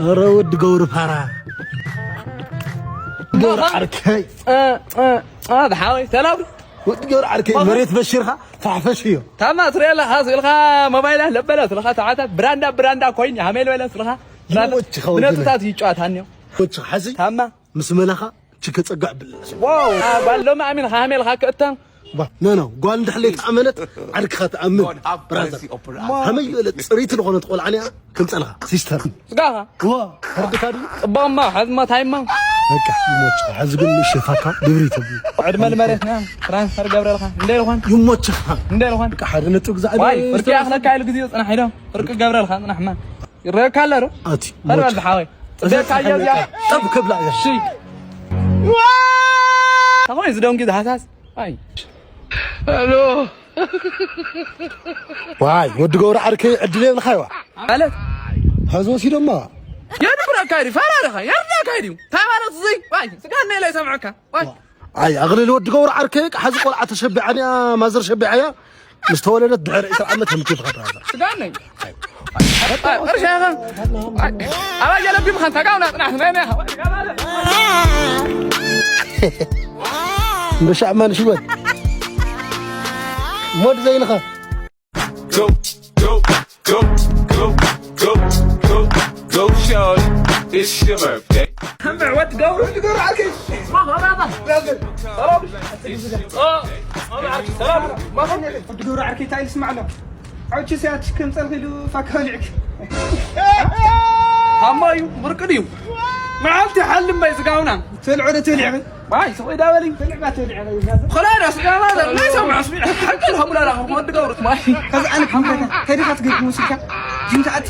ኧረ ወዲ ገብሩ ፋራ። ገብሩ ዓርከይ። እ፣ እ፣ እ፣ ብሓወይ፣ ሰላም። ወዲ ገብሩ ዓርከይ፣ መሬት በሺርካ ፋሕፈሽ እዮ። ታማ ትሪኦ ኣለኻ፣ ስእልኻ ሞባይላት ለበለ፣ ስልኻ ሰዓታት ብራንዳ፣ ብራንዳ ኮይን፣ ሃሜል በለ፣ ስልኻ ብራንዳ። ይሞችኻ ወዲ ብነጥብታት ይጫወት፣ ሃኒዮ። ይሞችኻ፣ ሓዚ ታማ። ምስ መላኻ ችከ ጸጋዕ ብለስ። ዋው፣ ጓል ሎሚ ኣሚን ሃሜልኻ ክእተም። ባ፣ ኖ፣ ኖ፣ ጓል እንድሕለይ ተኣመነት ዓርክኻ ተኣምን። ብራዘር፣ ሃመይ ዝበለ ጽሪት ዝኾነት ቆልዓ እኒኣ ክምጸልኻ፣ ሲስተር። ስጋኻ። ዋ፣ ፈርድካ ድዩ? ጽቡቕማ፣ ሓዝማ ታይማ። በቃ፣ ይሞችኻ። ሕዚ ግን ምሽታካ ድብሪ ተብሉ። ዕድመ ንመሬትና ትራንስፈር ገብረልካ። እንደ ልኾን? ይሞችኻ። እንደ ልኾን? በቃ፣ ሓደ ነጥቢ ግዛዕ ዋይ፣ ኢለ ፍርቂ ኣኽለካ ኢሉ ግዜ ጽናሕ ኢሎ። ፍርቂ ገብረልካ ጽናሕማ። ይረካ ኣሎ ዶ? ኣቲ፣ ኸድ ሞች። በል ሓወይ። ጽቤካ እያ እዚኣ። ጠብ ክብላ እያ። እሺ። ታኾይ ዝደንጊ ዝሃሳስ? ኣይ። ሄሎ። ዋይ፣ ወዲ ገብሩ ዓርከይ ዕድል የብልኻይ ዋ። ማለት? ሐዚ ወሲዶማ። የድብረካ እዩ፣ ፈራርኻ፣ የርዳካ እዩ። እንታይ ማለት እዚ? ዋይ፣ ስጋና ኢለ ይሰምዐካ። ዋይ። ኣይ፣ ኣቕልል ወዲ ገብሩ ዓርከይ፣ ቃ ሐዚ ቆልዓ ተሸቢዓንያ፣ ማዘር ሸቢዓያ። ምስ ተወለደት ድሕሪ ዕስራ ዓመት ህምኪ ብኻ ብራዘር። ስጋነይ። ኣይ፣ ቅርሻኻ። ኣይ፣ ኣባይ የለቢምኻ፣ ተጋውና ጽናሕ፣ ናይ፣ ናይ፣ እንደ ሻዕማን ሽወት። ሞድ ዘይንኻ። Go, go, go, go, go, go, go, shorty. It's your birthday. ሰምዕ ወዲ ገብሩ። ወዲ ገብሩ ዓርከይ። ስማ፣ ማ፣ ማ፣ ማ። ብራዘር። ሰላም። ኦ፣ ኦ፣ ዓርከይ፣ ሰላም። ማ፣ ማ። ወዲ ገብሩ ዓርከይ፣ እንታይ ኢሉ ስማዕ ኣሎ። ዓውቺ ሲያት ከም ጸርፊ ኢሉ ፋካ ወሊዕክ። ታማ እዩ፣ ብርቂ ድዩ? መዓልቲ ሓልም በይ ስጋውና። ተልዖ ዶ ተልዕኺ? ባይ፣ ስቕ ኢዳ በሊ። ተልዕባ ተልዕኺ፣ ብራዘር። ኸላይ ዳ ስጋና፣ ናይ ሰምዕ ስሚዕ። ሓቂ ኢልካ ሙላ ዳኸ፣ ወዲ ገብሩ፣ ማይ። ከዚ ኣነ ከምካታ፣ ከዲኻ ትገርም ሙሲካ። ጅምታ ኣቲ፣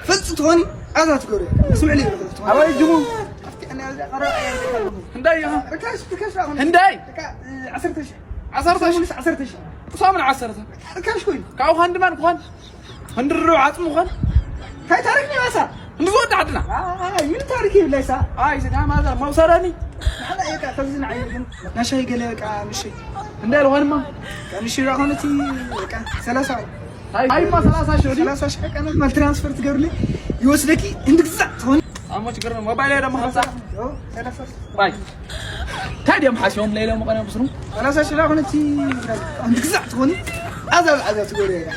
ፈልፂ ትኾኒ፣ ኣዛ ትገብሩ። ስምዕሊ፣ ኣበይ ጅሙ? ኣፍቲ፣ ኣነ፣ ኣዛ፣ ቀረ፣ ኣያ፣ እንታይ ኢኻ? ርካሽ፣ ርካሽ፣ ኣሁን። እንታይ? በቃ፣ ዓሰርተ ሺሕ። ዓሰርተ ሺሕ? ሰሙንስ ዓሰርተ ሺሕ። ሰሙን ዓሰርተ። ርካሽ ኮይኑ። ካብኡ ኻን ድማን ክኾን። ህንድርዶ ዓጽሚ ኾን? እንታይ ታሪክ ነው ያሳ? እንዲ ዝወድ ዓድና። ኣይ፣ ምን ታሪክ ይብላይሳ? ኣይ፣ ስጋ ማዘር መውሰረኒ። ንሕና እየ ካ፣ ከዚ ንዓይ ግን ናሻይ ገለ በቃ ምሽ። እንደ ልኾንማ? በቃ ምሽ ይራ ኾነቲ በቃ ሰላሳ። ኣይ፣ ኣይማ ሰላሳ ሺህ ወዲ? ሰላሳ ሺህ ቀን ማለት ትራንስፈር ትገብርልኝ ይወስደኪ እንድግዛዕ ትኾኒ። ኣሞ ችግር ነው። ሞባይል ደግሞ ሀምሳ። ኦ፣ ሰላሳ ሺህ። ባይ። እንታይ ድዮም ሓሲቦም ለይለ መቐነ ብስሩ? ሰላሳ ሺህ ላኹን እቲ እንድግዛዕ ትኾኒ ኣዛ ኣዛ ትገብሪ እያ።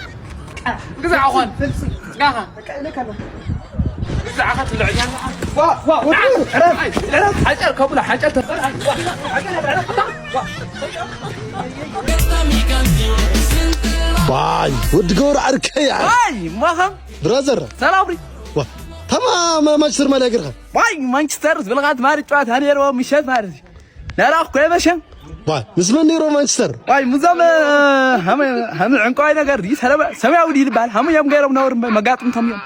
ግዛዕ ኾን። ፍልሲ። ጋኻ። በቃ እለካ ኣለኹ። ግዛዕኻ ትልዕኛ። ዋ፣ ዋ፣ ወዲ፣ ዕረፍ፣ ዕረፍ። ሓጨር ከብላ፣ ሓጨር ተበላ። ባይ፣ ወዲ ገብሩ ዓርከይ፣ ኣይ። ኣይ፣ ማኸም። ብራዘር። ሰላም ሪ። ዋ፣ ተማም ማንቸስተር ማልያ ገርካ። ዋይ፣ ማንቸስተር ዝብልኻ ትማሊ ጨዋታ ነይርዎ፣ ምሸት ማለት እዩ። ነራ እኮ የመሸ። ዋይ፣ ምስ መን ነይርዎ ማንቸስተር? ዋይ፣ ምዞም፣ እ፣ ሃመ-፣ ሃመ ዕንቋይ ነገር ድዩ? ሰለማ-፣ ሰማያዊ ድዩ ዝበሃል? ሃሙ እዮም ገይሮም ነውር መጋጥምቶም እዮም።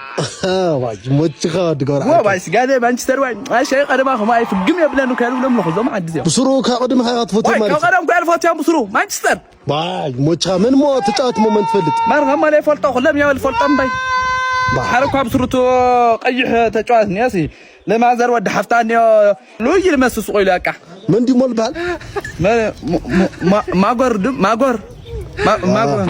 ዋይ፣ ሞችኻ ድገራ። ዋ፣ ዋይ፣ ስጋደ ማንቸስተር፣ ዋይ፣ ኣይ፣ ሸይ ቀደማ ኸማ ኣይፍግም የብለን እኮ ያሉ ብሎም ለኹ፣ ዞም ዓዲ እዚኦም። ብስሩ ካብ ቅድሚ ሃያ ትፈትዎም ዋይ፣ ማለት ካብ እዩ። ቀደም እኮ ያልፈትዮም ብስሩ፣ ማንቸስተር። ዋይ፣ ሞቻ መን ሞ ተጫወት ሞ መን ትፈልጥ? ማን ከማን ይፈልጦ፣ ኩሎም ያው ይፈልጦ እምበይ። ባ። ሓደ እኳ ብስሩቱ ቀይሕ ተጫዋት እኒኦ ሲ፣ ለማዘር ወዲ ሓፍታ እኒኦ፣ ሉይ ይልመስ ሱቕ ኢሉ በቃ። መን ድዩ ሞ ልበሃል? መ-፣ ሞ-፣ ሞ-፣ ማ-፣ ማጎር ድ-፣ ማጎር። ማ-፣ አ፣ ማጎር።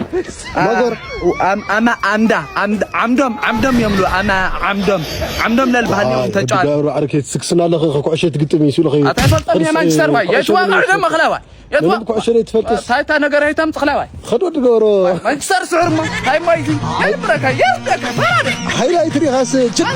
አ፣ ማጎር። ኣም-፣ ኣማ ኣምዳ፣ ኣምድ-፣ ዓምዶም፣ ዓምዶም እዮም ሉ፣ ኣማ ዓምዶም። ዓምዶም ለልበሃል እዮም ዋይ፣ ተጫዋት። ወዲ ገብሩ ዓርከይ ትስክስና ኣለኸ፣ ከኩዕሸት ግጥም እዩ፣ ሲሉ ኸዩ። ኣታ ይፈልጦም ቅርሲ የማንቸስተር ዋይ፣ ቅርሲ የሽዋ ቅርሲ ቅርሲ። መኽላ ዋይ። የትዋ? ምንም ኩዕሾ ዘይትፈልጥስ። ታይታ ነገር ኣይተምጽእ ክላዋይ። ኸዶ ድገብሮ። ማንቸስተር ስዑር እሞ፣ ታይ እሞ እዩ? የልብረካ፣ የልብረካ፣ ፈራደ። ሓይሊ ኣይትሪኻስ፣ ችግ።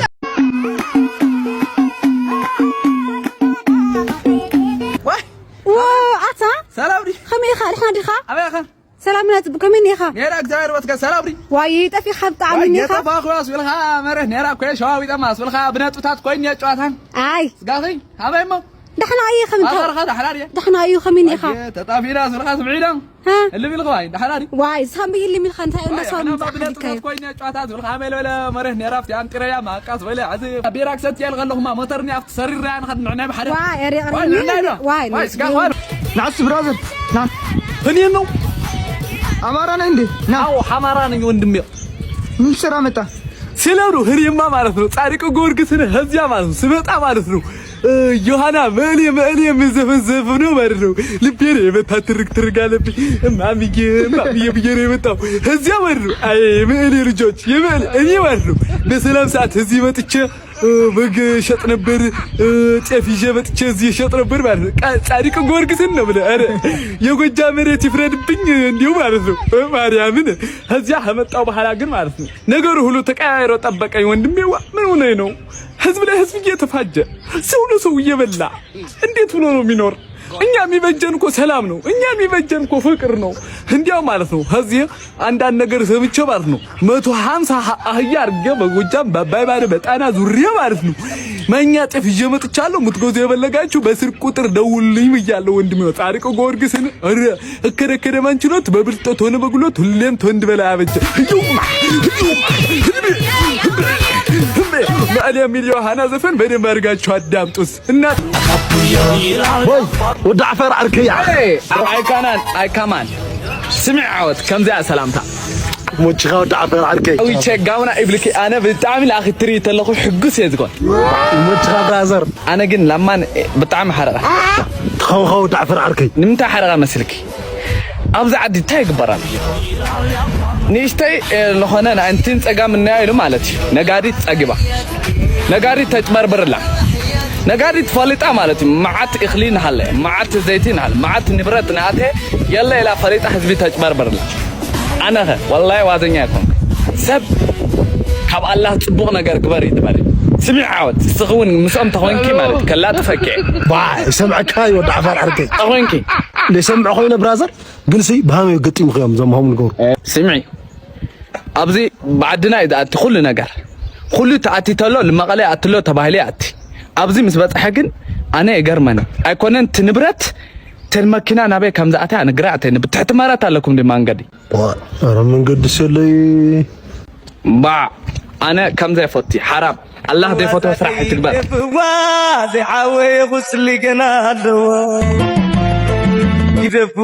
ዋይ። ዋ፣ ኣታ? ሰላም ዲ? ከመይ ኢኻ? ደሕና ዲኻ? ኣበይ ኢኻ? ሰላም እና ጽቡቕ፣ ከመይ ኢኻ? ኔራ እግዚኣብሔር ይመስገን፣ ሰላም ዲ? ዋይ፣ ጠፊኻ ብጣዕሚ ዋይ፣ ኢኻ። የጠፋኹ ኣስብልኻ፣ መርህ ኔራ እኮ፣ ሸዋዊጠማ ኣስብልኻ፣ ብነጥብታት ኮይን እየ ጨዋታን። ኣይ። ስጋኺ፣ ኣበይ እሞ? ደሕና እየ፣ ከም እንታይ? ኣኸርኻ ደሕና ድየ? ደሕና እዩ፣ ከመይ ኢኻ? ኣየ፣ ተጣፊና ስልኻ ስምዒና። ሃ? ህልም ኢልኻ ዋይ፣ ደሕና ድዩ? ዋይ፣ ሳምቢ ህልም ኢልካ እንታይ ዋይ፣ እናሰዋብ ኣነ ምጻእ ባብነት ሓሊካዮ? ኮይነ ጨዋታ ዝብልካ ኣመል በለ መሬት ነራፍቲ ኣንጢረያ ማቃስ በለ፣ ኣዚ ቢራ ክሰትያ ኢልካ ኣለኹማ፣ ሞተርኒ ኣብቲ ሰሪራ ንኸድ ንዕናይ ብሓደ። ዋይ፣ ኣረ፣ ኣረ፣ ዋይ፣ ንዕናይ ዶ? ዋይ፣ ዋይ፣ ስጋ ኳን። ናስ ብራዘር፣ ና። እኔ ነው። አማራ ነህ እንዴ? ና። አዎ፣ አማራ ነኝ ወንድሜ። ምን ስራ መጣ? ስለሩ ህሪማ ማለት ነው። ጻድቁ ጊዮርጊስን ህዚያ ማለት ነው። ስመጣ ማለት ነው። እ፣ ዮሐና መእሌ መእሌ የምዘፈን ዘፈን ነው ማለት ነው። ልቤ ነው የመታ ትርግ ትርግ አለብኝ። እማምዬ፣ እማምዬ ብዬ ነው የመጣው። ህዚያ ማለት ነው። አይ፣ የመእሌ ልጆች፣ የመእሌ፣ እኔ ማለት ነው። በሰላም ሰዓት እዚህ መጥቼ በግ ሸጥ ነበር፣ ጤፍ ይዤ መጥቼ እዚህ ሸጥ ነበር ማለት ነው። ጻድቅ ጊዮርጊስን ነው ብለህ፣ ኧረ የጎጃም መሬት ይፍረድብኝ እንዲሁ ማለት ነው። ማርያምን ከዚያ ከመጣሁ በኋላ ግን ማለት ነው ነገሩ ሁሉ ተቀያይሮ ጠበቀኝ። ወንድሜዋ ምን ሆነህ ነው? ህዝብ ላይ ህዝብ እየተፋጀ፣ ሰው ለሰው እየበላ እንዴት ብሎ ነው የሚኖር? እኛ የሚበጀን እኮ ሰላም ነው። እኛ የሚበጀን እኮ ፍቅር ነው። እንዲያው ማለት ነው ከዚህ አንዳንድ ነገር ሰምቼ ማለት ነው መቶ ሀምሳ አህያ አድርጌ በጎጃም በአባይ ባዶ በጣና ዙሪያ ማለት ነው መኛ ጤፍ ይዤ መጥቻለሁ። የምትገዙ የፈለጋችሁ በስልክ ቁጥር ደውሉልኝ ብያለሁ። ወንድሜ ጻድቅ ጊዮርጊስን እከደከደ ማንችሎት በብልጠት ሆነ በጉልበት ሁሌም ተወንድ በላይ አበጀ። ህዩማ ህዩማ ህልሜ ህልሜ መዕል የሚል የዮሐና ዘፈን በደንብ አድርጋችሁ አዳምጡስ። እናት ወይ ወዲ ዓፈር ዓርከይ። ኣይካናን ኣይካማን ስምዕ ዓወት ከምዚኣ ሰላምታ ሞችኻ ወዲ ዓፈር ዓርከይ። ዊቸ ጋውና ይብልኪ። ኣነ ብጣዕሚ ለኣኺ ትርኢ ተለኹ ሕጉስ እየ ዝኾን። ሞችኻ ብራዘር። ኣነ ግን ላማን ብጣዕሚ ሓረቓ። ተኸውኸው ወዲ ዓፈር ዓርከይ። ንምንታይ ሓረቓ መስልኪ? ኣብዚ ዓዲ እንታይ ይግበር ኣሎ? ንእሽተይ ዝኾነ ንእንትን ጸጋም እናያ ኢሉ ማለት እዩ። ነጋዲት ጸጊባ፣ ነጋዲት ተጭበርብርላ፣ ነጋዲት ፈሊጣ ማለት እዩ። መዓት እኽሊ ንሃለ፣ መዓት ዘይቲ ንሃለ፣ መዓት ንብረት ንኣተ የለ ኢላ ፈሊጣ ህዝቢ ተጭበርብርላ። ኣነኸ ወላሂ ዋዘኛ ኣይኮንኩ። ሰብ ካብ ኣላህ ጽቡቕ ነገር ግበር እዩ ዝበለ። ስሚዕ ዓወት፣ እስኺ እውን ምስኦም ተኾንኪ ማለት እዩ፣ ከላጥፈኪ እየ። ባ ይሰምዐካ እዩ ወዲ ዓፋር ዓርከይ። ተኾንኪ ዘይሰምዐ ኮይነ ብራዘር ግን ሲ ብሃመ ገጢምኽዮም እዞም ሃም ንገብሩ። ስምዒ ኣብዚ ብዓድና እዩ ዝኣቲ ኩሉ ነገር። ኩሉ ተኣቲ ተሎ ንመቐለ ይኣትሎ ተባሂሉ ይኣቲ። ኣብዚ ምስ በፅሐ ግን ኣነ የገርመኒ ኣይኮነን እቲ ንብረት ተን መኪና ናበይ ከም ዝኣተያ ንግራ ኣተኒ ብትሕቲ መረት ኣለኩም ዲ መንገዲ ኧረ መንገዲ ሰለይ ባ ኣነ ከም ዘይፈቲ ሓራም ኣላህ ዘይፈትዎ ስራሕ ኣይትግበር። ዋ ዘይሓወይ ቁስሊ ገና ኣለዎ ይደፉ